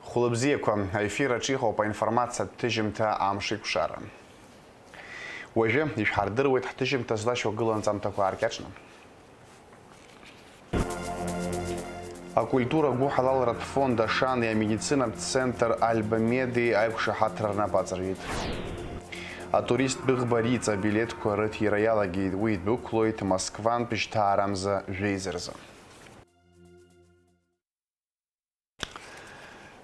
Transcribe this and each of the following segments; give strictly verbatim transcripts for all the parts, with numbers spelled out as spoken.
Хәылбзиақәа, аефир аҿы иҟоуп аинформациатә ҭыжьымҭа Амшеикәшара. Уажәы ишәҳардыруеит ҳҭыжьымҭа злашьақәгылоу анҵамҭақәа ааркьаҿны. Акультура гәыҳалалратә фонд Ашани амедицинатә центр Альбамеди аиқәшаҳаҭра рнапы аҵарҩит. Атурист дәыӷба риҵа абилеҭқәа рыҭира иалагеит, уи идәықәлоит Москвантә жьҭаарамза жәеиза рзы.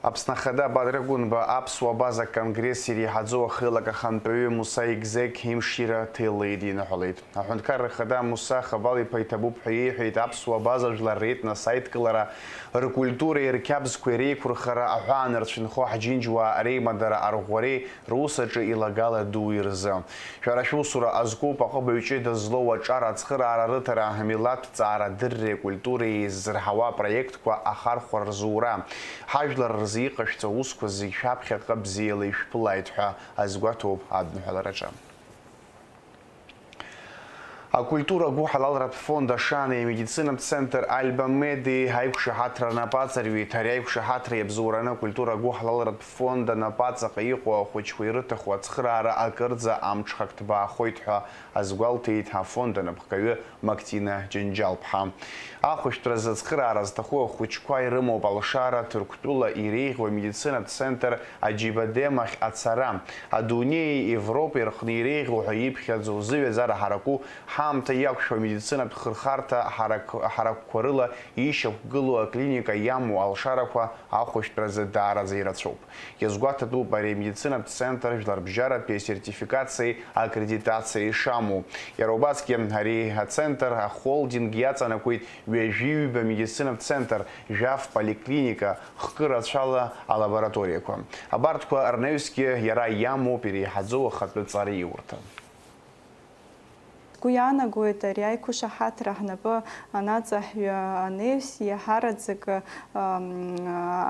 Аԥсны Ахада Бадра Гәынба аԥсуа база конгресс иреиҳаӡоу ахеилак ахантәаҩы Муса Егзеқь имшира ҭелеит иныҳәалеит. Аҳәынҭқарра Ахада Муса Хабал-иԥа иҭабуп ҳәа иеиҳәеит аԥсуа база жәлар реетнос аидкылара, ркультуреи рқьабзқәеи реиқәырхара, аҳәаа нарцәынхо ҳџьынџьуаа реимадара арӷәӷәареи рус аҿы илагала ду ирзы. Шәара шәусура азкуп аҟыбаҩ ҷыда злоу аҿар ацхыраара рыҭара, амилаҭ ҵаара дырреи акультуреи еиззырҳауа апроектқәа ахархәара рзура, ҳажәлар рзы иҟашәҵо аусқәа зегь шәаԥхьаҟа бзиала ишәԥылааит ҳәа азгәаҭоуп адныҳәалараҿы. Акультура гәыҳалалратә фонд Ашани амедицинатә центр Альба Меди аиқәшаҳаҭра анапаҵаҩит. Ари аиқәшаҳаҭра иабзоураны акультура гәыҳалалратә фонд анапаҵаҟа иҟоу ахәыҷқәа ирыҭаху ацхыраара акырӡа амҽхак ҭбаахоит ҳәа азгәалҭеит афонд анапхгаҩы Мактина Џьынџьал-ԥҳа. Ахәышәтәразы ацхыраара зҭаху ахәыҷқәа ирымоуп алшара Ҭырқәтәыла иреиӷьу амедицинатә центр Аџьибадем ахь ацара. Адунеи Европеи рҟны иреиӷьу ҳәа иԥхьаӡоу зыҩаӡара ҳараку ҳаамҭа иақәшәо амедицинатә хырхарҭа ҳарак-, ҳаракқәа рыла ишьақәгылоу аклиника иамоу алшарақәа ахәышәтәразы даараӡа ирацәоуп. Иазгәаҭатәуп ари амедицинатә центр жәларбжьаратәи асертификациеи аккредитациеи шамоу. Иара убасгьы ари ацентр ахолдинг иаҵанакуеит ҩажәи ҩба медицинатә центр, жәаф поликлиника, хкы рацәала алабораториақәа. Абарҭқәа рнаҩсгьы иара иамоуп иреиҳаӡоу ахатәы ҵараиурҭа. Сгәы иаанагоит, ари аиқәшаҳаҭра ҳнапы анаҵаҳҩы анаҩс, иаҳараӡак, ам,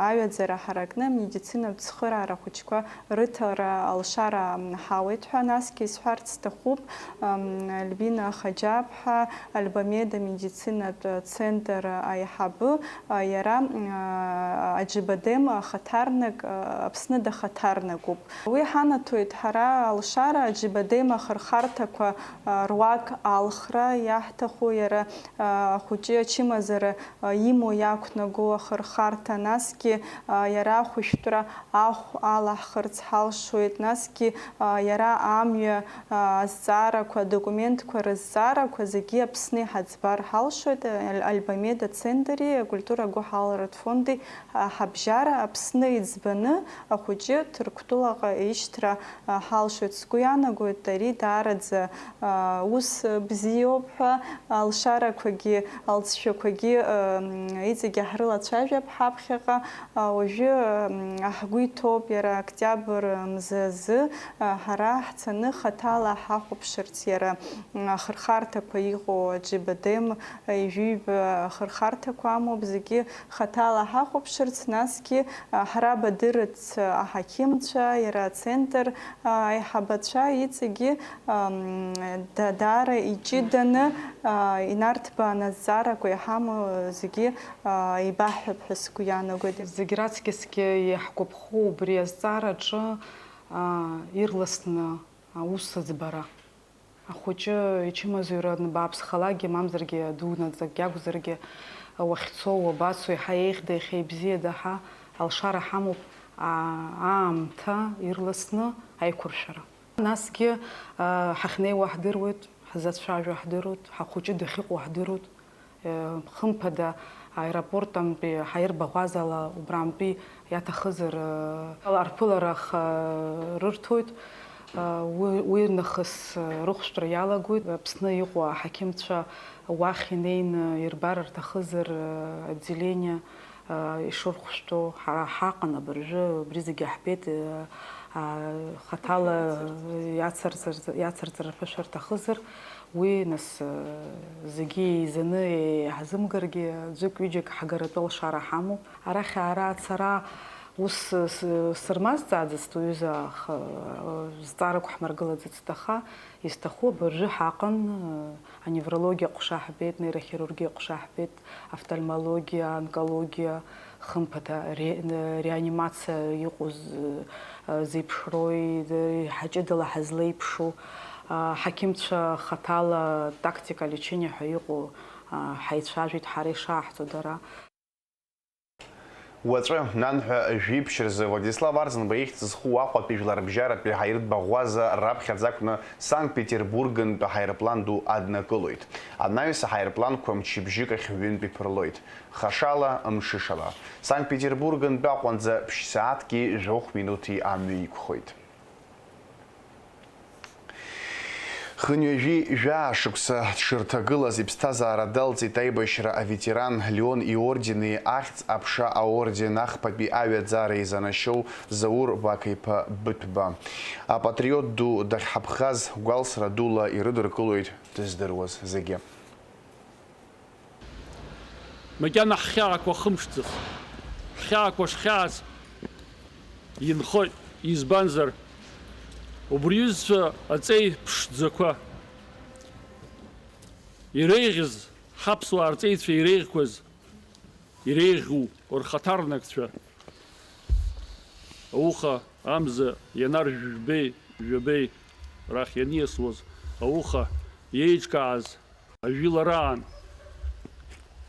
аҩаӡара ҳаракны амедицинатә цхыраара ахәыҷқәа рыҭара алшара ҳауеит ҳәа. Насгьы исҳәарц сҭахуп, ам, Альбина Хаџьаԥҳа, Альбамеда медицинатә центр аиҳабы, а, иара, а, Аџьыбадем ахаҭарнак, а, Аԥсны дахаҭарнакуп. Уи ҳанаҭоит ҳара алшара Аџьыбадем ахырхарҭақәа, а, руак алхра иаҳҭаху, иара, а, ахәыҷы ачымазара, а, имоу иақәнаго ахырхарҭа, насгьы, а, иара ахәышәтәра ахә алаҳхырц ҳалшоит, насгьы, а, иара амҩа, а, азҵаарақәа, адокументқәа рызҵаарақәа зегьы Аԥсны иҳаӡбар ҳалшоит, Аль-, Альбамеда центри акультура гәыҳалалратә фонди, а, ҳабжьара Аԥсны иӡбаны ахәыҷы Ҭырқәтәылаҟа ишьҭра, а, ҳалшоит. Сгәы иаанагоит, ари даараӡа, а, ус бзиоуп ҳәа, алшарақәагьы, алҵшәақәагьы, а, м, иҵегьы ҳрылацәажәап ҳаԥхьаҟа. А, уажәы, м, ҳгәы иҭоуп иара октиабр мза азы, а, ҳара ҳцаны хаҭала ҳахәаԥшырц иара, м, ахырхарҭақәа иҟоу аџьыбадем, а, ижәиба ахырхарҭақәа амоуп, зегьы хаҭала ҳахәаԥшырц, насгьы, а, ҳара бадырырц аҳақьымцәа, иара ацентр, а, аиҳабацәа иҵегьы, ам, да-, даара иҷыданы, а, инарҭбааны азҵаарақәа иҳамоу зегьы, а, еибаҳҳәап ҳәа сгәы иаанагоит. Зегь раҵкьысгьы иаҳгәаԥхо убри азҵаараҿы, а, ирласны аус аӡбара. Ахәыҷы ичымазаҩра анбааԥсхалакгьы, мамзаргьы дунаҵакгьы акәзаргьы, уахьцо, уабацо, еиҳа еиӷьда, еиҳа ибзиада ҳәа алшара ҳамоуп, аа, аамҭа ирласны аиқәыршәара. Насгьы, аа, ҳахьнеиуа ҳдыруеит, ҳзацәажәо ҳдыруеит, ҳахәыҷы дахьыҟоу ҳдыруеит. Хымԥада, аеропортантәи ҳаирбаӷәазала убрантәи иаҭахызар, ала арԥылара х-, рырҭоит. Уи, уи нахыс рыхәшәтәра иалагоит. Аԥсны иҟоу аҳақьымцәа уахь инеины ирбар рҭахызар, отделение ишырхәшәтәу ҳара ҳаҟан абыржәы, убри зегьы ҳбеит, хаҭала иацырҵар, иацырҵар рҳәашьа рҭахызар. Уи, нас, зегьы еизаны иҳазымгаргьы, ӡәык-ҩыџьак ҳагаратәы алшара ҳамоуп. Арахь аара ацара ус с-, сырмазҵааӡацт, уҩыза, аха, зҵаарақәа ҳмыргылаӡацт, аха, изҭаху абыржәы ҳаҟан, аневрологиа ҟәша ҳбеит, нейрохирургиа ҟәша ҳбеит, офтальмологиа, онкологиа, Хымԥада ре-, реанимациа иҟоу з-, зеиԥшроу, иҳа ҷыдала ҳазлеиԥшу, аҳақьымцәа хаҭала тактика лечение ҳәа иҟоу, ҳаицәажәеит ҳара ишааҳҵо дара. Уаҵәы, нанҳәа жәиԥшь рзы, Владислав Арӡынба ихьӡ зху Аҟәатәи жәларбжьаратәи ҳаиртә баӷәаза раԥхьаӡа акәны Санкт-Петербургнтә аҳаирплан ду аднакылоит. Анаҩс аҳаирпланқәа мчыбжьык ахь ҩынтә иԥырлоит. Хашала, мшышала. Санкт-Петербургнтә Аҟәа анӡа ԥшь-сааҭки жәохә минуҭи амҩа иқәхоит. Хынҩажәи жәаа шықәса дшырҭагылаз иԥсҭазаара далҵит аибашьра аветеран Леон иордени ахьӡ аԥша аорден ахԥатәи аҩаӡара изанашьоу Заур Бақа-иԥа Быҭәба. Апатриот ду дахьҳаԥхаз гәалсра дула ирыдыркылоит дыздыруаз зегьы. Макьана ҳхьаақәа хымшӡац, ҳхьаақәа шхьааз инхоит, избанзар, убри иҩызцәа аҵеи ԥшӡақәа иреиӷьыз, ҳаԥсуаа рҵеицәа иреиӷьқәаз, иреиӷьу рхаҭарнакцәа, ауха амза ианаржәжәбеи, жәабеи рахь ианиасуаз, ауха иеиҿкааз, ажәылараан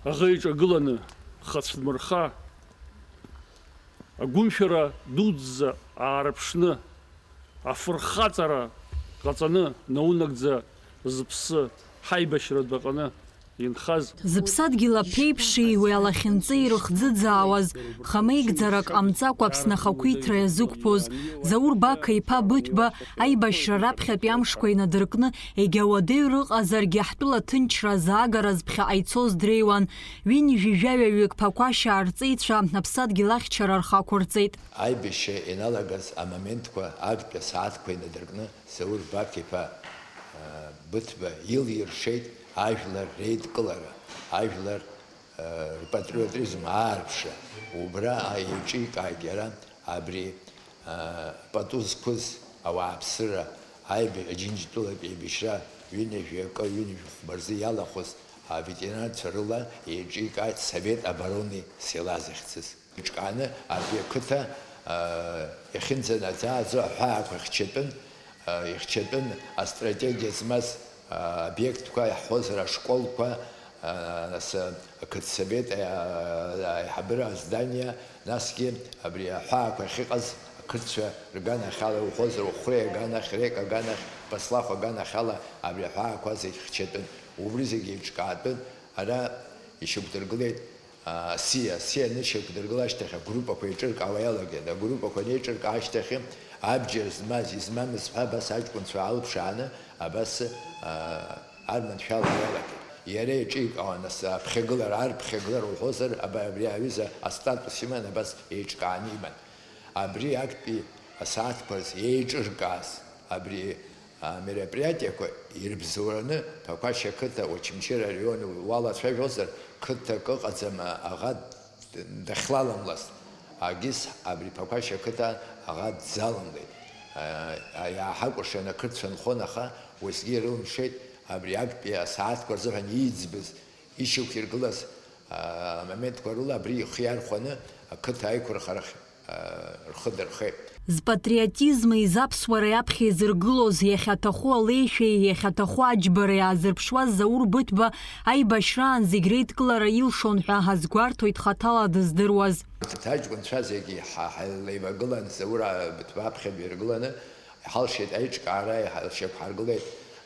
аӷа иҿагыланы хацәдмырха, агәымшәара дуӡӡа аарыԥшны, афырхаҵара ҟаҵаны наунагӡа зыԥсы ҳаибашьратә аҟны инхаз. Зыԥсадгьыл аԥеиԥши уи алахьынҵеи ирыхӡыӡаауаз, хамеигӡарак ҟамҵакәа Аԥсны ахақәиҭра иазықәԥоз Заур Бақа-иԥа Быҭәба аибашьра раԥхьатәи амшқәа инадыркны, егьа уадаҩ рыҟазаргьы, ҳтәыла аҭынчра азаагараз ԥхьаҟа ицоз дреиуан. Ҩынҩажәи жәаҩаҩык Ԥақәашьаа рҵеицәа аԥсадгьыл ахьчара рхы ақәырҵеит. Аибашьра ианалагаз амоментқәа, актәи асааҭқәа инадыркны, Заур Бақа-иԥа, а, Быҭәба илиршеит ажәлар реидкылара, ажәлар, а, рпатриотизм аарԥшра. Убра еиҿикааит иара абри, а, пату зқәыз ауааԥсыра, аиб-, Аџьынџьтәылатә еибашьра ҩынҩажәи акы, ҩынҩажәи хәба рзы иалахәыз аветеранцәа рыла еиҿикааит Совет обороны села захьӡыз. Иҿкааны абри ақыҭа, аа, иахьынӡанаӡааӡо аҳәаақәа ихьчатәын, аа, ихьчатәын астратегиа змаз, аа, обиектқәа иаҳҳәозар ашколқәа, аа, нас, ақыҭсовет, аа, аиҳабыра здание, насгьы абри аҳәаақәа ахьыҟаз ақырҭцәа рганахьала иуҳәозар, Ухәреи аганахь, Рек аганахь, Баслахә аганахьала абри аҳәаақәа зегь хьчатәын. Убри зегь еиҿкаатәын, ара ишьақәдыргылеит. Асиа, асиа анышьақәдыргыла ашьҭахь агруппақәа еиҿыркаауа иалагеит. Агруппақәа анеиҿыркаа ашьҭахь, абџьар змаз, измамыз ҳәа абас аҷкәынцәа алԥшааны, абас, аа, арманшәалара иалагеит. Иара еиҿикаауан, ас, аԥхьагылара, арԥхьагылара уҳәозар, аба-, абри аҩыза астатус иман, абас еиҿкааны иман. Абри актәи асааҭқәа рзы еиҿыркааз, абри Амероприятиақәа ирыбзоураны Ԥақәашь ақыҭа Очамчыра араион уалацәажәозар, қыҭак ыҟаӡам аӷа дахьлаламлаз. Агьыс абри Ԥақәашь ақыҭа аӷа дзаламлеит. Иааҳакәыршан ақырҭцәа нхон, аха уеизгьы ирылымшеит абри актәи асааҭқәа рзыҳәан ииӡбыз, ишьақәиргылаз амоментқәа рыла абри ихы иархәаны ақыҭа аиқәырхарахь рхы дырхеит. Зпатриотизми заԥсуареи аԥхьа изыргылоз, иахьаҭаху алеишәеи иахьаҭаху аџьбареи аазырԥшуаз Заур Быҭәба аибашьраан зегь реидкылара илшон ҳәа ҳазгәарҭоит хаҭала дыздыруаз. Аҭаҷкәынцәа зегьы ҳа-, ҳаилеибагылан, Заур Быҭәба аԥхьа дҩаргыланы, иҳалшеит аиҿкаара, иҳа-, ҳшьақәҳаргылеит,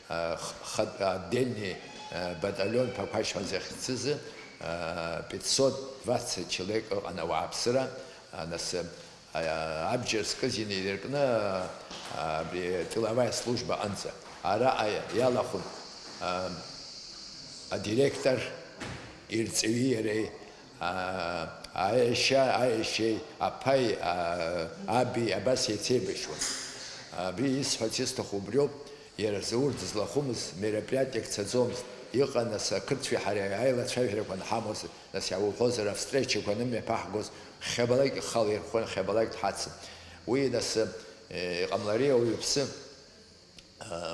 а, х-, хатә, отдельный, а, батальон Ԥақәашь ҳәа захьӡыз, а, пятьсот двадцать человек ыҟан ауааԥсыра, а, нас, а, абџьар зкыз инеидыркны, а, абри тыловая служба аҟынӡа. Араҟа иалахәын, а, адиректор, ирҵаҩи иареи, аа, аиашьа, аиашьеи, аԥаи, аа, аби абас еицеибашьуан. Абри исҳәарц исҭаху убриоуп, иара Заур дызлахәымыз мероприатиак цаӡомызт. Иҟан, нас, ақырҭцәеи ҳареи аилацәажәарақәа анҳамоз, нас, иаауҳәозар, австречақәа анымҩаԥаҳгоз, хьабалак ихала ирхәын, хьабалак дҳацын. Уи, нас, э, иҟамлари ауаҩԥсы?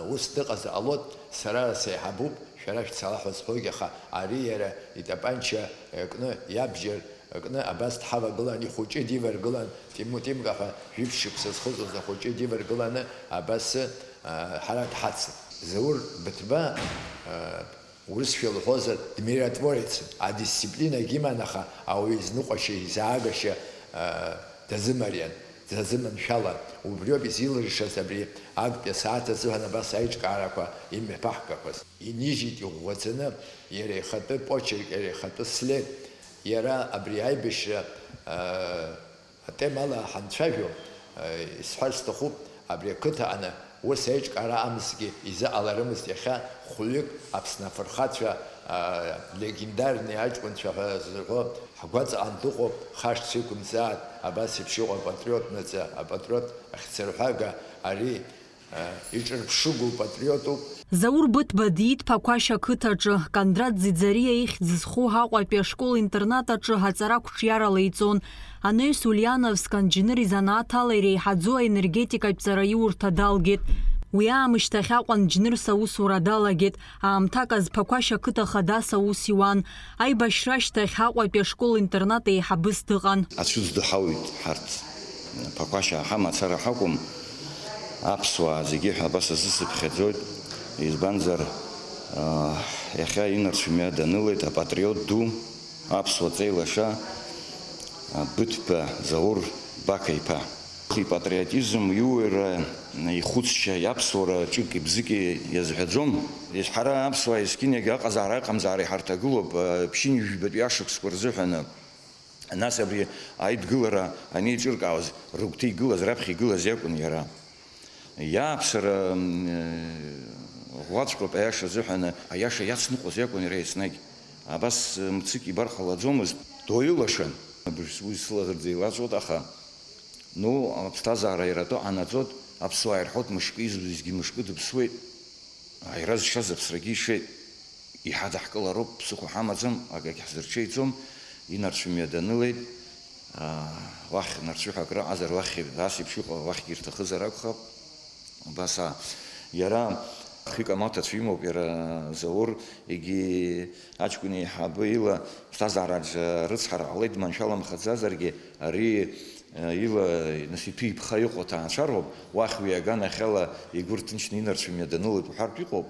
Ус дыҟазар ҟалоит, сара сеиҳабуп, шәара шәцала ҳәа зҳәогьы, аха ари иара итапанча кны иабџьар Акны абас дҳавагылан, ихәыҷы диваргылан, Тиму-, Тимка ҳәа жәиԥшь шықәса зхыҵуаз ахәыҷы диваргыланы абас, а, ҳара дҳацын. Заур Быҭәба, а, урысшәа лҳәозар, дмиротворецын, адисциплинагь иман, аха ауаҩы изныҟәашьа, изаагашьа, а, дазымариан, дазыманшәалан. Убриоуп изилыршаз абри актәи асааҭ азыҳәан абас аиҿкаарақәа имҩаԥаҳгақәаз. Инижьит иӷәӷәаӡаны иара ихатәы почерк, иара ихатәы след. Иара абри аибашьра, а, атемала ҳанцәажәо, а, исҳәар сҭахуп, абри ақыҭа аҟны ус аиҿкаара амзгьы изыҟаларымызт иахьа хәҩык Аԥсны афырхацәа, а, легендарный аҷкәынцәа ҳәа зырҳәо ҳгәаҵаҟан дыҟоуп, хашҭс иқәымҵааит, абас еиԥш иҟоу апатриот наӡа, апатриот ахьӡырҳәага, ари Иҿырԥшыгоу патриотуп. Заур Быҭәба диит Ԥақәашь ақыҭаҿы, Кондрат Ӡиӡариа ихьӡ зху Аҟәатәи ашкол-интернат аҿы аҵара қәҿиарала иҵон. Анаҩс Ульяновск анџьныр изанааҭ ала иреиҳаӡоу аенергетикатә ҵараиурҭа далгеит. Уи аамышьҭахь Аҟәа анџьнырс аусура далагеит. Аамҭак азы Ԥақәашь ақыҭа хадас аус иуан. Аибашьра ашьҭахь Аҟәатәи ашкол-интернат еиҳабыс дыҟан. Ацәыӡ ду ҳауит ҳарҭ. Ԥақәашьаа ҳамацара ҳакәым, аԥсуаа зегьы ҳәа абас азысыԥхьаӡоит. Избанзар, аа, иахьа инарцә мҩа данылеит апатриот ду, аԥсуа ҵеилаша, а, Быҭәба Заур Бақа-иԥа. Ипатриотизм, иуаҩра, ихәыцшьа, иаԥсуара ҿыки-бзыки иазҳәаӡом. Ҳара аԥсуаа есқьынагь аҟазаара-аҟамзаара иҳарҭагылоуп, а, ԥшьынҩажәи жәбатәи ашықәсқәа рзыҳәаны. Нас абри аидгылара анеиҿыркаауаз, рыгәҭа игылаз, раԥхьа игылаз иакәын иара. Иааԥсара, м, ӷәӷәаҵәҟьоуп аиаша азыҳәан, аиаша иацныҟәоз иакәын иара еснагь. Абас, м, мцык ибар ҟалаӡомызт, доилашан. Абыржә уи сылаӷырӡ еилаҵәоит, аха, ну, аԥсҭазаара иара атәы ҟанаҵоит, аԥсуаа ирҳәоит, мышкы изуизгьы мышкы дыԥсуеит. Аира зшаз аԥсрагьы ишеит. Иҳадаҳкылароуп, ԥсыхәа ҳамаӡам, акагь ҳзырҽеиӡом, инарцә мҩа данылеит, аа, уахь нарцәыҳәа акры ыҟазар, уахь ас еиԥш иҟоу, уахьгьы ирҭахызар акәхап. Убас, аа, иара хҩык амаҭацәа имоуп, иара Заур, егьи аҷкәын еиҳабы ила ԥсҭазаараҿы рыцҳара ҟалеит, маншәаламхаӡазаргьы, ари, э, ила, нас, иҭәы-иԥха иҟоу аҭаацәа роуп, уахь уи аганахьала игәы рҭынчны инарцә мҩа данылоит уҳәартә иҟоуп.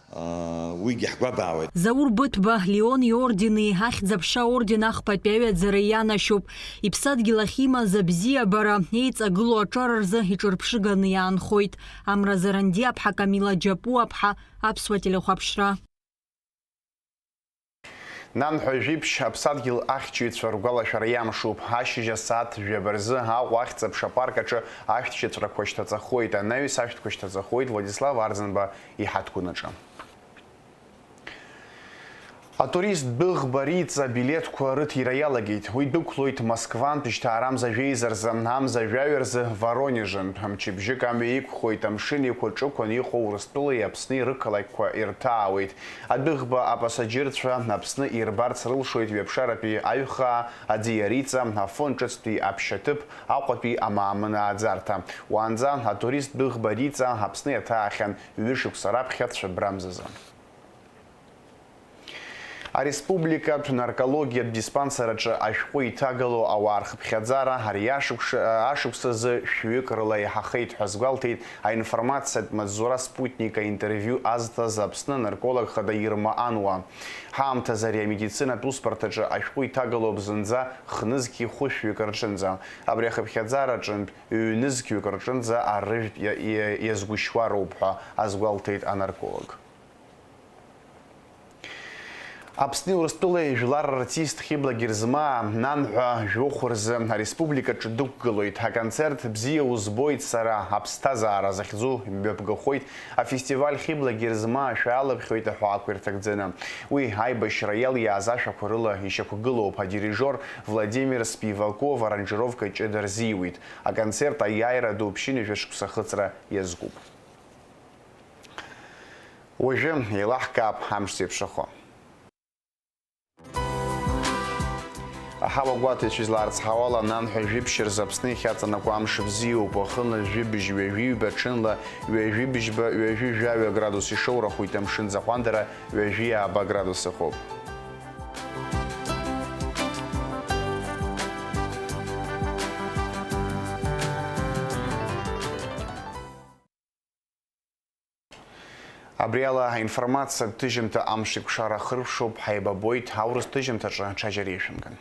Уигьы ҳгәабаауеит. Заур Быҭәба Леон иордени Ахьӡ-аԥша аорден ахԥатәи аҩаӡара ианашьоуп. Иԥсадгьыл ахь имаз абзиабара, еиҵагылоу аҿар рзы иҿырԥшыганы иаанхоит. Амра Зарандиаԥҳа, Камила Џьапуаԥҳа, Аԥсуа телехәаԥшра. Нанҳәа жәиԥшь аԥсадгьыл ахьчаҩцәа ргәалашәара иамшуп. Ашьыжь асааҭ жәаба рзы Аҟәа Ахьӡ-аԥша апарк аҿы ашәҭшьыҵәрақәа шьҭаҵахоит, анаҩс ашәҭқәа шьҭаҵахоит Владислав Арӡынба иҳаҭгәын аҿы. Атурист дәыӷба Риҵа абилеҭқәа рыҭира иалагеит. Уи дәықәлоит Москвантә жьҭаарамза жәеиза рзы, амза жәаҩа рзы Воронежынтә. Мчыбжьык амҩа иқәхоит, амшын еиқәаҿықәан иҟоу Урыстәылеи Аԥсни рықалақьқәа ирҭаауеит. Адәыӷба апасаџьырцәа Аԥсны ирбарц рылшоит Ҩаԥшаратәи Аҩхаа, Аӡиа Риҵа, Афон ҿыцтәи Аԥшьаҭыԥ, Аҟәатәи Амаамын ааӡарҭа. Уаанӡа атурист дәыӷба Риҵа Аԥсны иаҭаахьан ҩышықәса раԥхьа цәыббрамзазы. Ареспубликатә наркологиатә диспансер аҿы ашәҟәы иҭагало ауаа рхыԥхьаӡара ари ашықәс-, ашықәс азы шәҩык рыла еиҳахеит ҳәа азгәалҭеит аинформациатә маҵзура Спутник аинтервиу азҭаз Аԥсны анарколог хада Ирма Ануа. Ҳаамҭазы ари амедицинатә усбарҭаҿы ашәҟәы иҭагало бзанҵы хнызқьи хәышәҩык рҿынӡа, абри ахыԥхьаӡара аҿынтә ҩнызқьҩык рҿынӡа арыжәтә иа-, иа-, иазгәышьуа роуп ҳәа азгәалҭеит анарколог. Аԥсни Урыстәылеи жәлар рартист Хьыбла Герзмаа нанҳәа жәохә рзы ареспубликаҿы дықәгылоит. Аконцерт «Бзиа узбоит сара, аԥсҭазаара» захьӡу мҩаԥгахоит афестиваль «Хьыбла Герзмаа шәаалыԥхьоит» аҳәаақәа ирҭагӡаны. Уи аибашьра иалиааз ашәақәа рыла ишьақәгылоуп адирижиор Владимир Спиваков аранжировка ҷыда рзиуит. Аконцерт аиааира ду ԥшьынҩажәа шықәса ахыҵра иазкуп. Уажәы еилаҳкаап амш зеиԥшрахо. Аҳауа гәаҭеицәа излаарцҳауала, нанҳәа жәиԥшь рзы Аԥсны иахьаҵанакуа амш бзиоуп, уахынла жәибжь ҩажәи ҩба, ҽынла ҩажәи бжьба, ҩажәи жәаҩа градус ишоурахоит, амшын аӡахәандара ҩажәи ааба градус ыҟоуп. Абри ала аинформациатә ҭыжьымҭа амш еиқәшара ахырԥшуп, ҳаибабоит, аурыс ҭыжьымҭаҿы аҽаџьара ишәымган.